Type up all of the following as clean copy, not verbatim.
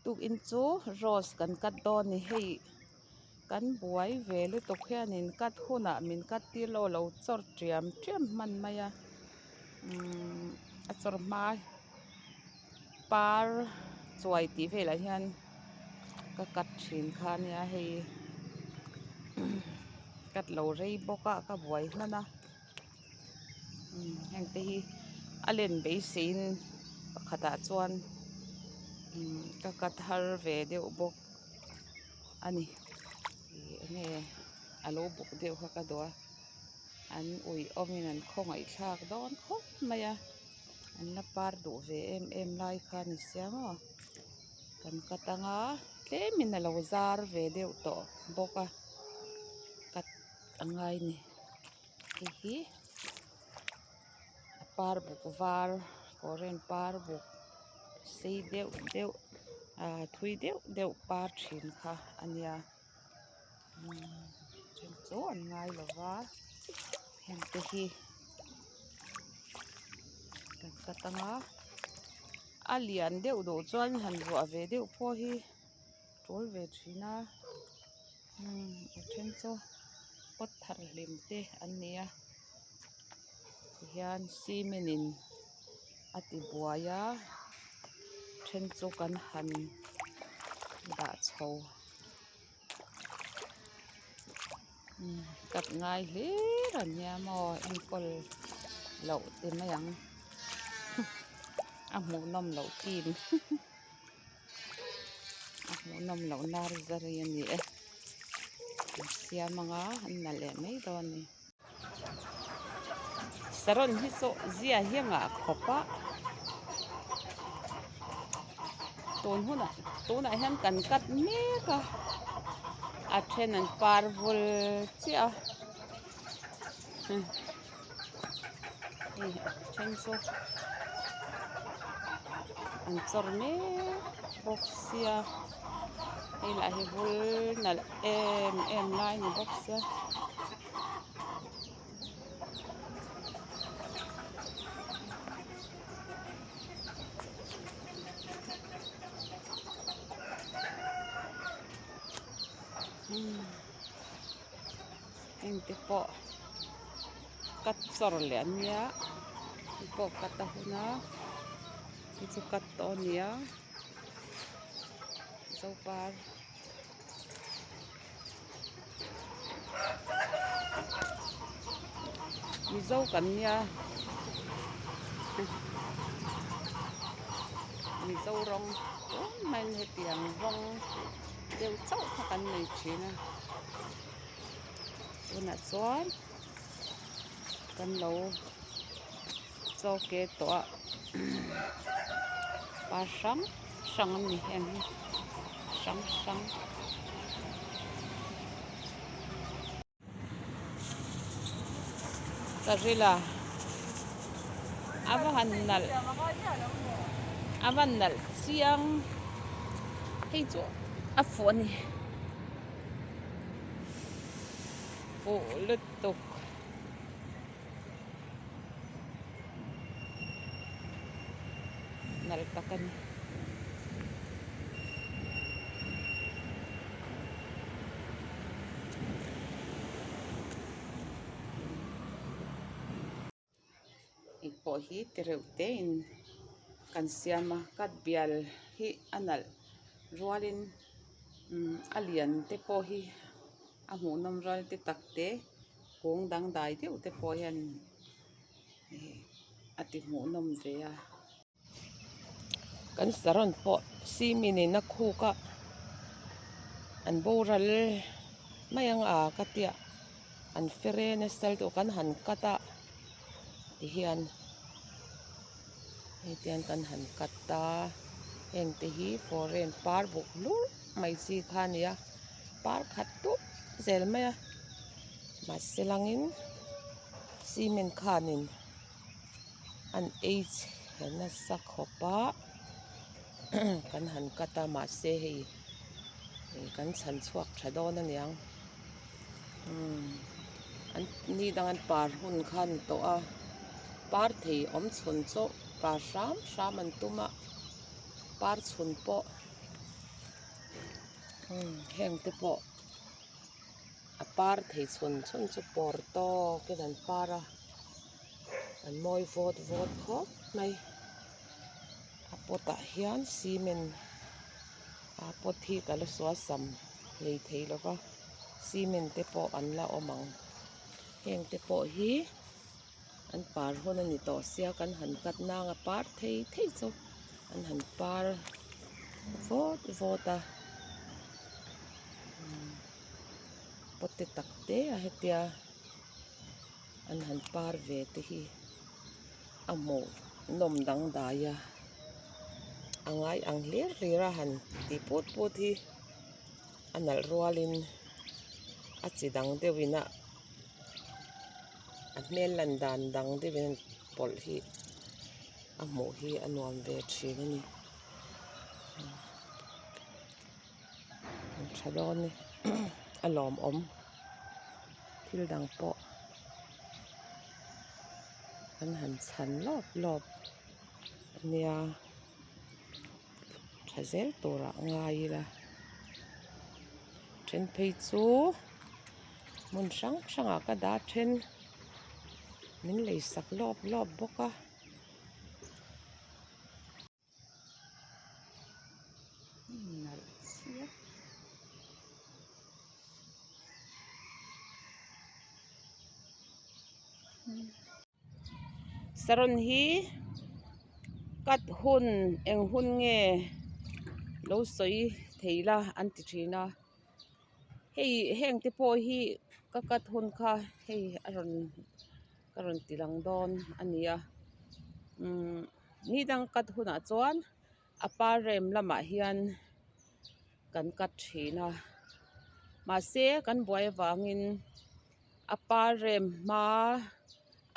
Tukin chu rose kan cut dawn a ni hei kan buai ve lutuk hianin cut hunah min cut tir lo lo chawr tiam tiam hman mai a umm a chawr hma par chuai tih velah hian ka cut thin kha a nia hei cut lo rei bawk a ka buai hman a. Heng te hi a len beiseiin pakhatah chuan ka cut har ve deuh bawk a ni ih eng nge a lo buk deuh kha ka duh a an uih awmin an khawngaih thlak dawn khawp mai a an la par duh ve em em lai kha a ni sia maw kan cut anga tlemin a lo zar ve deuh tawh bawk a cut a ngai a ni. Hei hi a par buk var foreign par buk sei deuh deuh ah thui deuh deuh par thin kha a nia then chu an ngai lo va heng te hi kan cut anga a lian deuh duh chuan han vuah ve deuh pawh hi tul ve thin a. A then chu pot thar hlim te an ni a tihian cement in a ti buai a then chu kan han dah chho cut ngai hlir an nia maw enkawl loh ti mai ang a hmuhnawm loh team. A hmuhnawm loh nursery a ni e an siam anga an la leh mai dawn a ni saron hi saw zia hi a ngah khawp a tun hunah tunah hian kan cut mek a a then an par vul chiah a. Hei a then chu an chawr mek bawk sia hei lah hi vul nalh em em lai ni bawk sia. Hengte pawh cut chawr leh an nia hei pawh cut a hun a hei chu cut tawh a ni a zopar mizo kan nia mizo rawng tun maiin hetiang rawng deuh chauh kha kan nei thin a. Tunah chuan kan lo chaw ke tawh a par hrang hrang a ni heng hi hrang hrang. Ka rila a va han nalh a va nalh chiang hei chu a fuh a ni. Fuh lutuk. Nalh tak a ni. Hei pawh hi ti reuh te in kan siam a cut bial hi a nalh rualin umm a lian te pawh hi a hmuhnawm rual te tak te kung dangdai deuh te pawh hian ih a ti hmuhnawm ve a. Kan saron pawh cement in a khuk a an boral mai ang a ka tia an fere nasa lutuk kan han cut a tihian hei tian kan han cut a heng te hi foreign par buk hlur mai chi kha a ni a par khat dup zel mai a mahse langin cement khanin. An ei chhe nasa khawp a kan han cut a mahse hei kan chhan chhuak tha dawn aniang umm an ni dang an par hun kha a ni tawh a par thei awm chhun chu par hram hram an tum a par chhun pawh. Umm heng te pawh a par thei chhun chhun chu pawr tawkin an par a an mawi vawt vawt khawp mai a pot ah hian cement a pot hi ka la sual sam hlei thei lo va cement te pawh an la awm ang heng te pawh hi an par hun a ni tawh sia kan han cut nang a par thei thei chu an han par vawt vawt a pot te tak te a hetia an han par ve te hi a hmuh nawm dangdai a a ngai ang hlir hlir a han ti put put hi a nalh rualin a chi dang deuhin a. A hmel lan dan dang deuh in pawlh hi a hmuh hi a nuam ve thin a ni tha dawn e a lawmawm thil dang pawh an han chhan lawp lawp a nia tha zel turah ngai ila then phei chu. Hmun hrang hrangah ka dah then min lei sak lawp lawp bawk a. Saron hi cut hun eng hun nge lo sawi thei la an ti thin a. Hei heng te pawh hi ka cut hun kha hei a rawn ka rawn ti lang dawn a ni a umm ni dang cut hunah chuan a par rem lamah hian kan cut thin a mahse kan buai avangin a par rem hma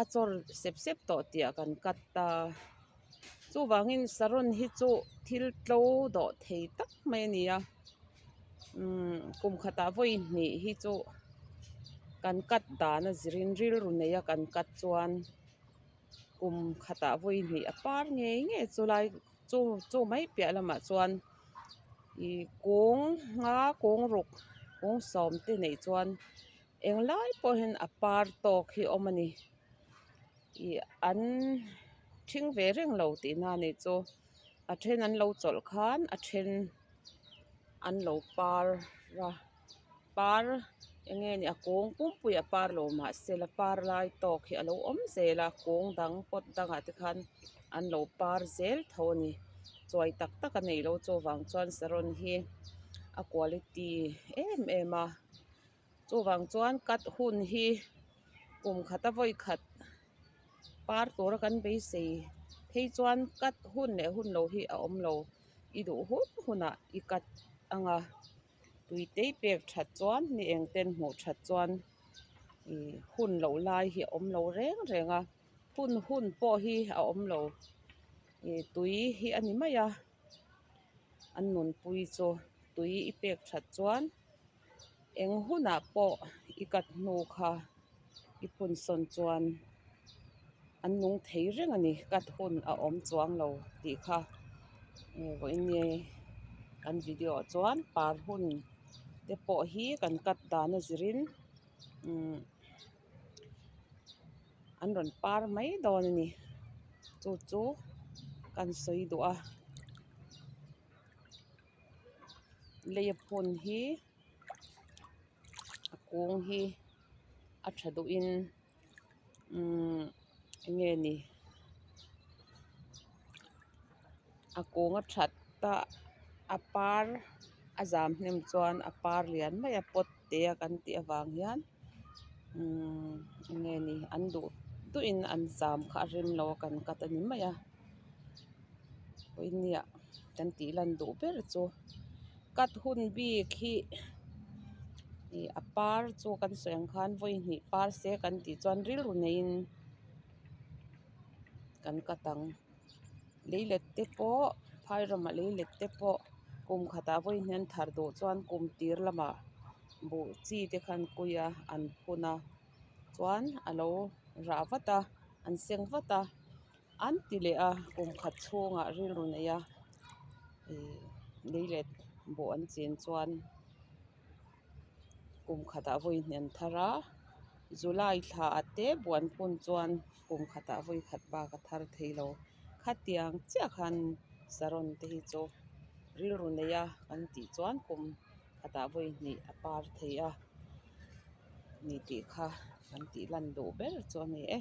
a chawr sep sep tawh tih ah kan cut ta chuvangin saron hi chu thil tlo dawh thei tak mai a ni a umm kum khatah vawi hnih hi chu kan cut dan a zirin rilru nei a kan cut chuan kum khatah vawi hnih a par ngei ngei chu lai chu chu mai piah lamah chuan ih kung nga kung ruk kung sawm te neih chuan eng lai pawh hian a par tawk hi a awm a ni ih an ṭhing ve reng lo tihna a nih chu a then an lo chawlh khan a then an lo par a par eng nge ni a kung pumpui a par lo mahse la par lai tawk hi a lo awm zel a kung dang pot dangah te khan an lo par zel tho a ni chuai tak tak a neih loh chuvang chuan saron hi a quality em em a. Chuvang chuan cut hun hi kum khata vawi khat par tura kan beisei phei chuan cut hun leh hun lo hi a awm lo. I duh hun hunah i cut ang a, tui tei pek that chuan ni eng ten hmuh that chuan ih hun loh lai hi a awm lo reng reng a, hun hun pawh hi a awm lo. Ih tui hi a ni mai a, an nunpui chu tui i pek that chuan. Eng hunah pawh i cut hnu kha i phun sawn chuan an nung thei reng a ni cut hun a awm chuang lo tih kha vawiin nge kan video ah chuan par hun te pawh hi kan cut dan a zirin umm an rawn par mai dawn a ni chu chu kan sawi duh a. Lei a phun hi a kung hi a tha duhin umm eng nge ni a kung a that a a par a zam hnem chuan a par lian mai a pot te a kan tih avang hian umm eng nge ni an duh duhin an zam kha a rem lo a kan cut a ni mai a. Pawimawh kan tih lan duh ber chu cut hun bik hi ih a par chu kan sawi ang khan vawi hnih par se kan tih chuan rilru neiin kan cut ang leilet te pawh phai ramah leilet te pawh kum khatah vawi hnih an thar duh chuan kum tir lamah buh chi te kha an kui a an phun a chuan a lo rah vat a an seng vat a. An ti leh a kum khat chhungah rilru nei a ih leilet bawh an chin chuan. Kum khatah vawi hnih an thar a july thla ah te buan phun chuan kum khatah vawi khat bak a thar thei lo khatiang chiah khan saron te hi chu rilru nei a kan tih chuan kum khatah vawi hnih a par thei a ni tih kha kan tih lan duh ber chu a ni e.